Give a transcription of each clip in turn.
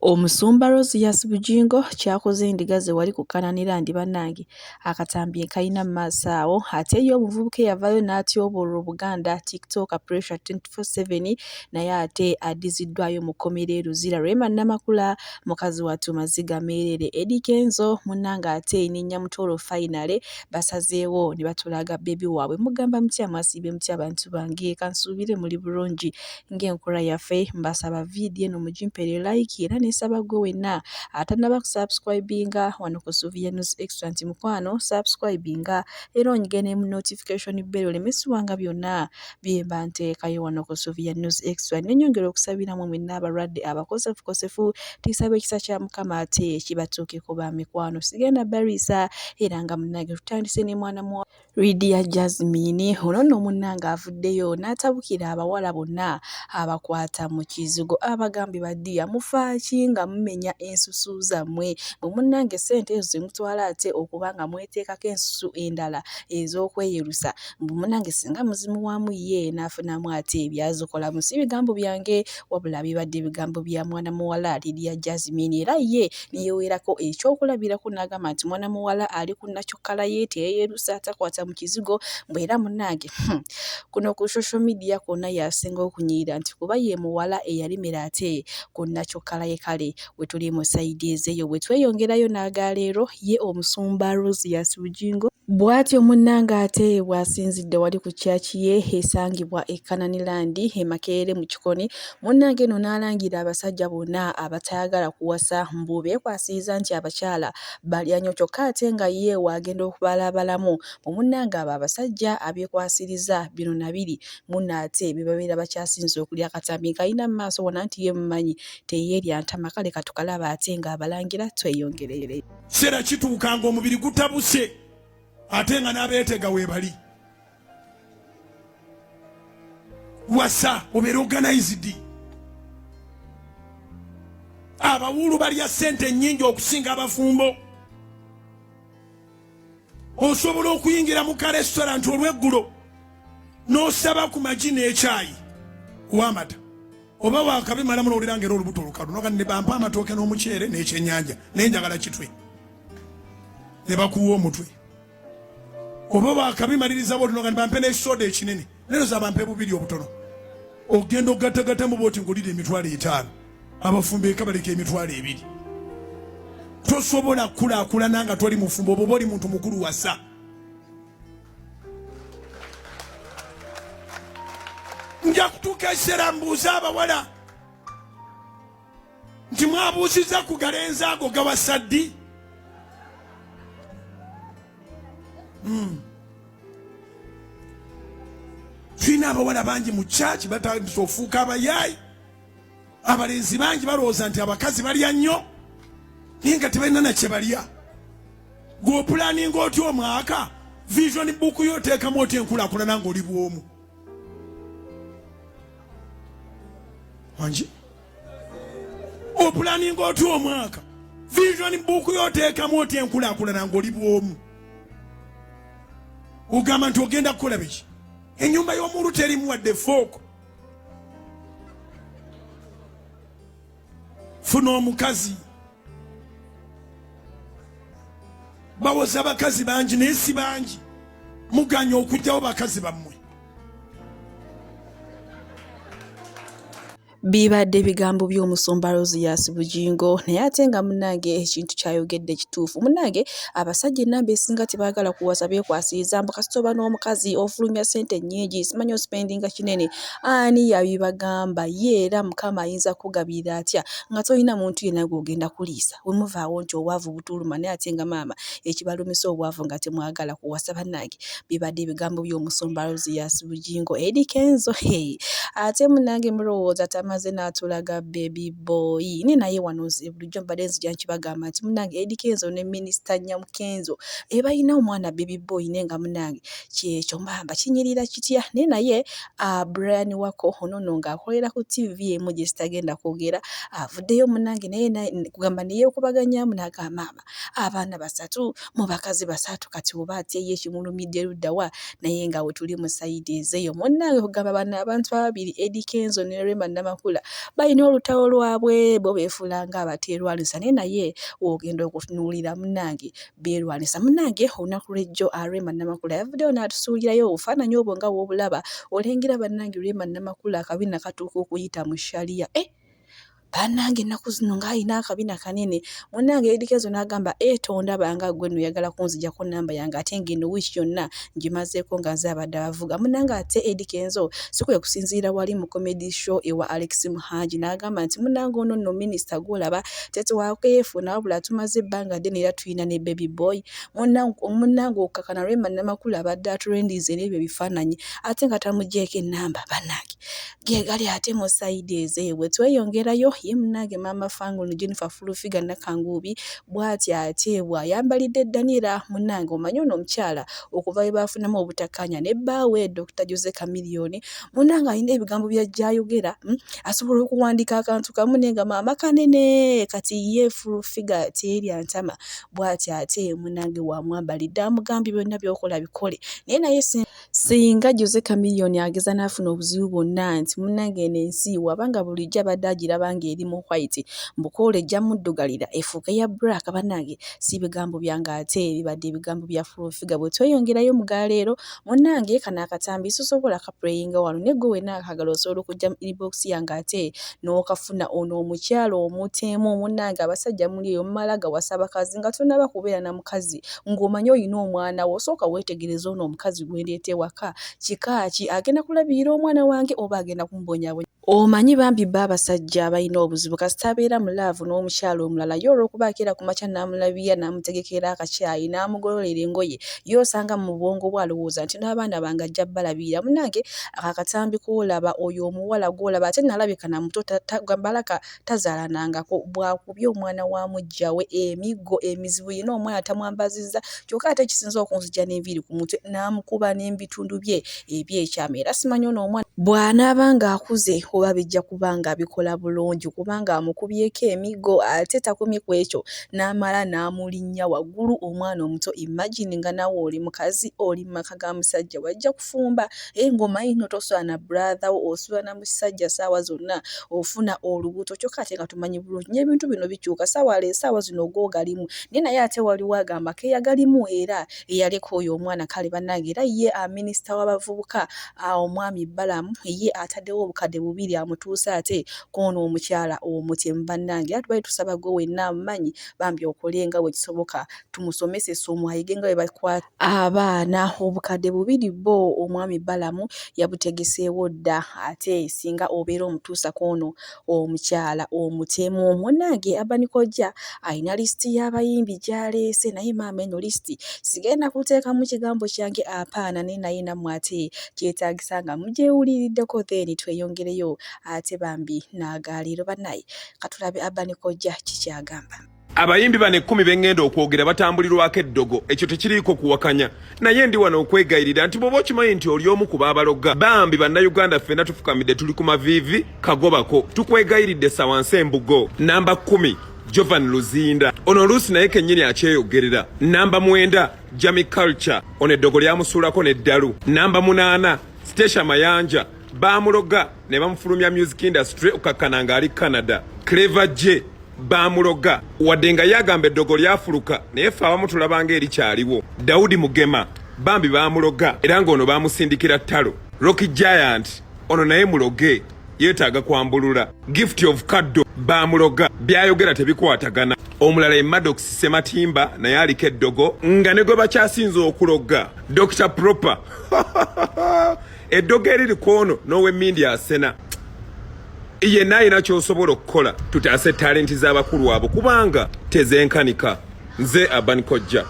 Omusumba Rosius Bugingo ky'akoze endiga ze wali ku Canaan Land bannange akatambi nkalina mu maaso awo. Ate ye omuvubuka eyavaayo n'atyoboola Obuganda TikToker Pressure 24/7 naye ate addiziddwayo mu kkomera e Luzira. Rema Namakula mukazi wattu maziga meereere. Eddy Kenzo munnange ate ne Nyamutoro finally basazeewo ne batulaga bbebi waabwe. Mugamba mutya mwasiibye mutya abantu bange? Kansuubire muli bulungi. Ng'enkola yaffe mbasaba vidiyo eno mugimpere like era nesaba gwe wenna atanaba kusubscribinga wano ku Suvia News Extra nti mukwano subscribinga era onyige ne mu notification bell oleme siwanga byonna byemba nteekayo wano ku Suvia News Extra. Nenyongera okusabira mwe mwenna abalwadde abakosefukosefu tisaba ekisa kya Mukama ate kibatuukeko ba mikwano. Sigenda bariisa era nga munnange tutandise ne mwana muwala Lydia Jazmine ono nno munnange avuddeyo n'atabukira abawala bonna abakwata mu kizigo abagambye ba ddiya mufaaki nga mumenya ensusu zammwe mwe munnange ssente ezo ze mutwala ate okuba nga mweteekako ensusu endala ez'okweyerusa mbu munnange singa muzimuwaamu ye n'afunamu ate byazikolamu si bigambo byange wabula bibadde bigambo bya mwana muwala Lydia Jazmine era ye ne yeeweerako ekyokulabirako n'agamba nti mwana muwala ali ku nakyokala ye teyeeyerusa takwata mu kizigo mbu era munnange kuno ku social media kwonna y'asinga okunyirira nti kuba ye muwala eyalemera ate ku nakyokala ye kale we tuli mu sayidi ezeeyo bwe tweyongerayo n'agaleero ye omusumba Rosius Bugingo Bw'atyo munnange ate bw'asinzidde wali ku church ye esangibwa e Canaan Land e Makerere mu Kikoni munnange eno n'alangira abasajja bonna abatayagala kuwasa mbu beekwasiriza nti abakyala balya nnyo kyokka ate nga ye w'agenda okubalabalamu mu munnange abo abasajja abeekwasiriza bino na biri munno ate be babeera bakyasinze okulya akatambi nkalina mu maaso wano anti ye mumanyi teyeerya ntama kale katukalaba ate ng'abalangira tweyongereyo. Kiseera kituuka ng'omubiri gutabuse ate nga n'abeetega weebali. Wasa obeere organized. Abawuulu balya ssente nnyingi okusinga abafumbo. Osobola okuyingira mu ka restaurant olw'eggulo n'osaba ku magi n'ekyayi ow'amata oba wakabimalamu n'owulira nga era olubuto olukalu noga ne bampa amatooke n'omuceere n'ekyennyanja naye njagala kitwe ne bakuwa omutwe oba wakabimaliriza bwoti noga ne bampe n'ekisoda ekinene naye noza bampe bubiri obutono ogenda ogatagatamu bwoti ng'olira 50,000 abafumbo eka baleka 20,000 tosobola kukulaakulana nga toli mufumbo oba oba oli muntu mukulu wasa nja kutuuka ekiseera mbuuze abawala nti mwabuuziza ku galenzi ago gawasa ddi? Tulina abawala bangi mu kyaki batandise ofuuka abayaayi. Abalenzi bangi balowooza nti abakazi balya nnyo naye nga tebalina na kye balya. Gw'opulaninga otya omwaka? Vision book yo oteekamu otya enkulaakulana ng'oli bw'omu? Wangi? Opulaninga otya omwaka? Vision book yo oteekamu otya enkulaakulana ng'oli bw'omu? Ogamba nti ogenda kukola biki? Ennyumba y'omuulu terimu wadde fooko. Funa omukazi. Bawoza bakazi bangi naye si bangi. Muganya okugyawo bakazi bammwe. Bibadde bigambo by'omusumba Rosius Bugingo naye ate nga munnange ekintu ky'ayogedde kituufu. Munnange abasajja ennamba esinga tebaagala kuwasa beekwasiriza mbu kasita oba n'omukazi ofulumya ssente nnyingi simanyi osipendinga kinene. Ani yabibagamba? Ye era Mukama ayinza kukugabirira atya nga tolina muntu yenna gw'ogenda kuliisa? We muvaawo nti obwavu butuluma naye ate nga maama ekibalumisa obwavu nga temwagala kuwasa bannange. Bibadde ebigambo by'omusumba Rosius Bugingo. Eddy Kenzo hey. Ate munnange mulowooza tamaze n'atulaga baby boy ne naye wano nze bulijjo mbadde nzija nkibagamba nti munnange Eddy Kenzo ne minisita Nyamukenzo ebalina omwana baby boy naye nga munnange kyekyo mbamba kinyirira kitya naye naye Brian Wako ono nno ng'akolera ku TV emu gye sitagenda kwogera avuddeyo munnange naye kugamba ne yeekubaganyamu n'agamba maama abaana basatu mu bakazi basatu kati oba atya ye kimulumidde ludda wa naye nga we tuli mu sayidi ezeeyo munnange kugamba bano abantu ababiri Eddy Kenzo ne Rema Namakula. Namakula balina olutalo lwabwe, bo beefuula nga abateerwanisa naye naye w'ogenda okutunuulira munnange beerwanisa. Munnange olunaku lw'ejjo Rema Namakula yavuddeyo n'atusuulirayo obufaananyi obwo nga bw'obulaba, olengera bannange Rema Namakula akabina katuuka okuyita mu Sharia. Eh! Bannange ennaku zino ng'alina akabina kanene. Munnange Eddy Kenzo n'agamba e tondaba nga ggwe nno oyagala kunzigyako nnamba yange ate ng'eno wiiki yonna ngimazeeko nga nze abadde abavuga. Munnange ate Eddy Kenzo si kwe kusinziira wali mu comedy show ewa Alex Muhangi n'agamba nti munnange ono nno minisita gw'olaba tetwakeefuna wabula tumaze ebbanga ddene era tulina ne baby boy. Munnange okukakana Rema Namakula abadde aturendize n'ebyo ebifaananyi ate nga tamuggyeeko ennamba bannange. Gegali ate mu sayidi ezeebwe tweyongerayo ye munnange maama Fangon Jennifer Full Figure Nakanguubi bw'ati ate bw'ayambalidde Daniella munnange omanyi ono omukyala okuva bwe baafunamu obutakkaanya ne bbaawe Dokita Jose Chameleone munnange alina ebigambo by'ajja ayogera asobola okuwandiika akantu kamu naye nga maama kanene kati ye Full Figure teerya ntama bw'ati ate munnange w'amwambalidde amugambye byonna by'okola bikole naye naye Singa Jose Chameleone ageza n'afuna obuzibu bwonna nti munnange eno ensi waba nga bulijjo abadde agiraba ng'eri mu white mbu kwolwo ejja muddugalira efuuke ya black bannange si bigambo byange ate bibadde ebigambo bya Full Figure. Bwe tweyongerayo mu ga leero munnange kano akatambi sisobola kapuleyinga wano naye ggwe wenna akagala osobola okujja mu inbox yange ate n'okafuna. Ono omukyala omutemu munnange abasajja muli eyo mumala gawasa bakazi nga tonnaba kubeera na mukazi ng'omanyi olina omwana wo sooka weetegereze ono omukazi gwe ndeeta ewaka kika ki agenda kulabirira omwana wange oba agenda kumubonyabonya. Omanyi bambi bo abasajja abalina obuzibu kasita abeera mu laavu n'omukyala omulala ye olw'okuba akeera ku makya n'amulabirira n'amutegekera akacaayi n'amugololera engoye ye osanga mu bwongo bwe alowooza nti n'abaana bange ajja bbalabirira. Munnange ako akatambi k'olaba oyo omuwala gw'olaba ate nalabika na muto balaka tazaalanangako bw'akubye omwana wa muggya we emiggo emizibu yenna omwana tamwambazizza kyokka ate ekisinze okunzigya n'enviiri ku mutwe n'amukuba n'ebitundu bye eby'ekyama era simanyi ono omwana bw'anaaba ng'akuze oba bijja kuba nga bikola bulungi kubanga amukubyeko emiggo ate takomye ku ekyo n'amala n'amulinnya waggulu omwana omuto imagine nga naawe oli mukazi oli mu maka ga musajja wajja kufumba eh ng'omanyi nno tosula na brother wo osula na musajja ssaawa zonna ofuna olubuto kyokka ate nga tumanyi bulungi nyo ebintu bino bikyuka saawa esaawa zino go galimu naye naye ate waliwo agamba keyagalimu era eyaleka oyo omwana kale bannange era ye minisita w'abavubuka omwami Balamu ye ataddewo obukadde bubiri amutuuse ate kwono omukyala omutemu bannange era tubadde tusaba gwe wenna amumanyi bambi okole nga bwe kisoboka tumusomese essomo ayige nga bwe bakwata abaana. Obukadde bubiri bbo omwami Balamu yabutegeseewo dda ate singa obeera omutuusa kw'ono omukyala omutemu. Munnange Urban Kojja alina lisiti y'abayimbi gy'aleese naye maama eno lisiti sigenda kuteekamu kigambo kyange apaana naye naye nammwe ate kyetaagisa nga mugyewuliriddeko then tweyongereyo ate bambi n'agaaleero bannaye katulabe Urban Kojja kiki agamba. Abayimbi bano ekkumi be ŋŋenda okwogera batambulirwako eddogo, ekyo tekiriiko kuwakanya. Naye ndi wano okwegayirira nti bw'oba okimanyi nti oli omu ku baabaloga, bambi Bannayuganda ffenna tufukamidde tuli ku maviivi, kagobako. Tukwegayiridde ssa wansi embugo. Namba kkumi, Jovan Luzinda. Ono oluusi naye kennyini akyeyogerera. Namba mwenda, Jamie Culture. Ono eddogo lyamusuulako n'eddalu. Namba munaana, Stecia Mayanja. Baamuloga ne bamufulumya music industry okukakkana ng'ali Canada. Clever J. Baamuloga wadde nga ye agamba eddogo lyafuluka naye ffe abamu tulaba ng'erikyaliwo. Daudi Mugema bambi baamuloga era ng'ono baamusindikira ttalo. Rocky Giant ono naye muloge yeetaaga kwambulula. Gift of Kaddo baamuloga by'ayogera tebikwatagana. Omulala ye Maddox Ssematimba naye aliko eddogo nga ne gwe bakyasinze okuloga Dokita Proper eddogo eriri ku ono n'ow'emmindi asena yenna alina ky'osobola okukola tutaase talenti z'abakulu abo kubanga tezenkanika. Nze Urban Kojja.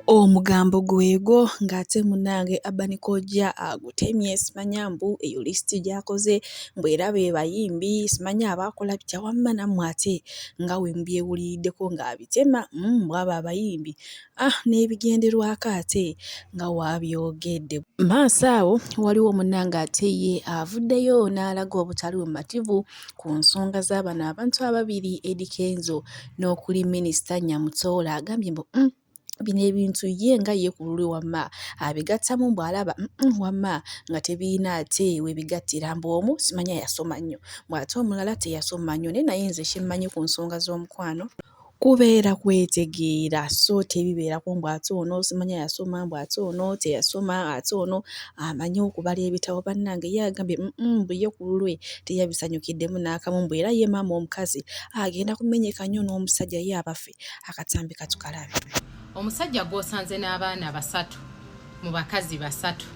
Omugambo gwegwo ng'ate munnange Urban Kojja agutemye simanya mbu eyo lisiti gy'akoze mbu era be bayimbi simanya abaakola bitya wamma nammwe ate nga we mubyewuliriddeko ng'abitema mbu abo abayimbi Ah, n'ebigenderwako ate nga waabyogedde. Maaso awo waliwo munnange ate ye avuddeyo n'alaga obutali bumativu ku nsonga za bano abantu ababiri Eddy Kenzo n'okuli minisita Nyamutoola agambye mbu mm, Bino ebintu ye nga ye ku lulwe wamma abigattamu mbu alaba wamma nga tebirina ate webigattira mbu omu simanya yasoma nnyo mbu ate omulala teyasoma nnyo naye naye nze kyemmanyi ku nsonga z'omukwano kubeera kwetegeera so tebibeerako mbu ate ono simanya yasoma mbu ate ono teyasoma ate ono amanyi okubala ebitabo bannange ye agambye mbu ye ku lulwe teyabisanyukiddemu n'akamu mbu era ye maama omukazi agenda kumenyeka nnyo n'omusajja ye abaffe Akatambi katukalabe. Omusajja gwosanze n'abaana basatu mu bakazi basatu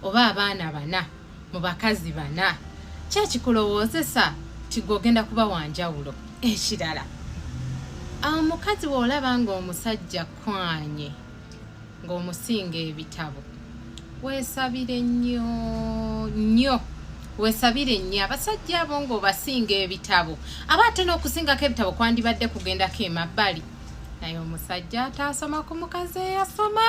oba abaana bana mu bakazi bana kyekikulowoozesa nti gwe ogenda kuba wanjawulo? Ekirala, omukazi bw'olaba ng'omusajja kwanye ng'omusinga ebitabo weesabire nnyo nnyo weesabire nnyo abasajja abo ng'obasinga ebitabo aba ate n'okusingako ebitabo kwandibadde kugendako emabbali naye omusajja ataasoma ku mukazi eyasoma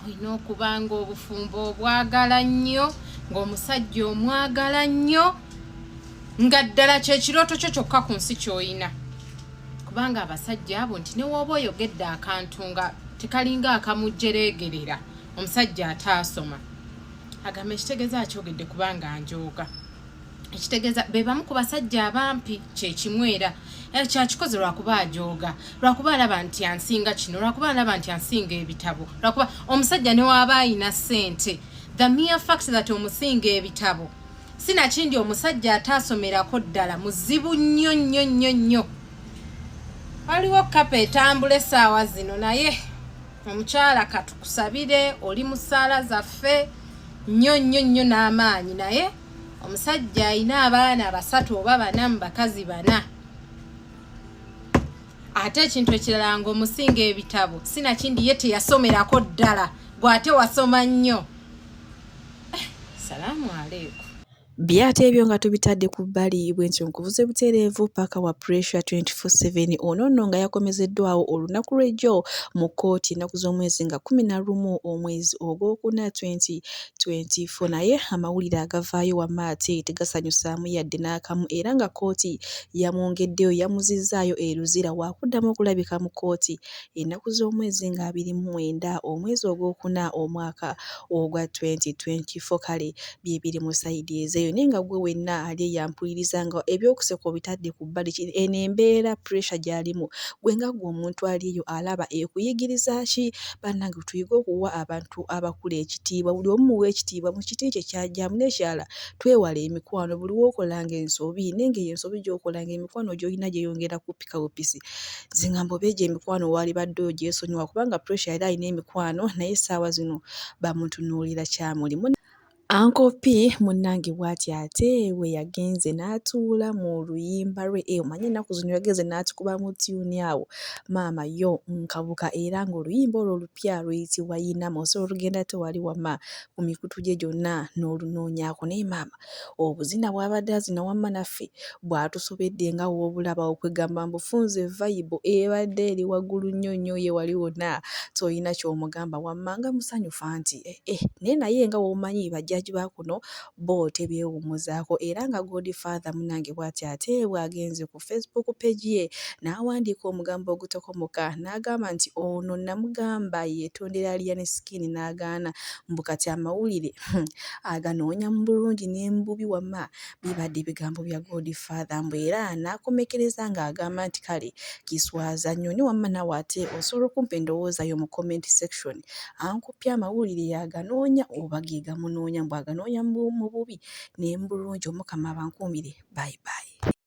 olina okuba ng'obufumbo obwagala nnyo ng'omusajja omwagala nnyo nga ddala kyekirooto kyo kyokka ku nsi ky'olina kubanga abasajja abo nti newooba oyogedde akantu nga tekalinga akamujjereegerera omusajja ataasoma agamba ekitegeeza akyogedde kubanga njooga ekitegeeza be bamu ku basajja abampi kyekimu era eh, kyakikoze lwakuba ajooga lwakuba alaba nti ansinga kino lwakuba alaba nti ansinga ebitabo lwakuba omusajja newaaba ayina ssente the mere fact that omusinga ebitabo sinakindi omusajja ataasomerako ddala muzibu nnyo nnyo nnyo nnyo waliwo kapa etambula essaawa zino naye omukyala katukusabire oli mu ssaala zaffe nnyo nnyo nnyo n'amaanyi naye omusajja alina abaana basatu oba bana mu bakazi bana ate ekintu ekirala nga omusinga ebitabo sinakindi ye teyasomerako ddala gwe ate wasoma nnyo eh, salaamu aleeku Byate ebyo nga tubitadde ku bbali bwentyo nkuvuze butereevu paka wa Pressure 24/7 ono nno nga yakomezeddwawo olunaku lw'ejjo mu kkooti ennaku z'omwezi nga 11 omwezi ogwokuna 2024 naye amawulire agavaayo wamma ate tegasanyusaamu yadde n'akamu era nga kkooti yamwongeddeyo yamuzizzaayo e Luzira waakuddamu okulabika mu kkooti ennaku z'omwezi nga 29 omwezi ogwokuna omwaka ogwa 2024 kale bye biri mu sayidi ezeeyo naye nga gwe wenna ali eyo ampuliriza nga ebyokuseka obitadde ku bbali eno embeera pressure gy'alimu gwe nga gwe omuntu ali eyo alaba ekuyigiriza ki bannange tuyige okuwa abantu abakulu ekitiibwa buli omu muwe ekitiibwa mu kiti kye kyajjamu n'ekirala twewale emikwano buli w'okolanga ensobi naye ng'eyo ensobi gy'okola ng'emikwano gy'olina gyeyongera kupika bupisi nze ngamba oba egyo emikwano waalibadde ogyesonyiwa kubanga pressure yali alina emikwano naye essaawa zino bamutunuulira kyamulimu. Uncle P munnange bw'atyo ate bwe yagenze n'atuula mu luyimba lwe eh, omanyi ennaku zino yagenze n'atukubamu tyuni awo maama yo nkabuka era ng'oluyimba olwo olupya luyitibwa Yinama osobola olugenda ate wali wamma ku mikutu gye gyonna n'olunoonyaako naye maama Obuzina bw'abadde azina wamma naffe bwatusobedde nga w'obulaba okwegamba mbu funze vibe ebadde eri waggulu nnyo nnyo ye wali wonna tolina ky'omugamba wamma nga musanyufu anti eh, eh. Naye naye nga w'omanyi bajjaji ba kuno bo tebeewummuzaako era nga Godfather munnange bw'atyo ate bw'agenze ku Facebook page ye n'awandiika omugambo ogutokomoka n'agamba nti ono namugamba yeetondera Alien Skin n'agaana mbu kati amawulire hmm, aganoonya mu bulungi ne mu bubi wamma bibadde bigambo bya Godfather mbu era n'akomekereza ng'agamba nti kale kiswaza nnyo ne wamma naawe ate osobola okumpa endowooza yo mu comment section ankupye amawulire yaganoonya oba ge gamunoonya mbu aganoonya mu bubi ne mu bulungi omukama abankuumire bye bye.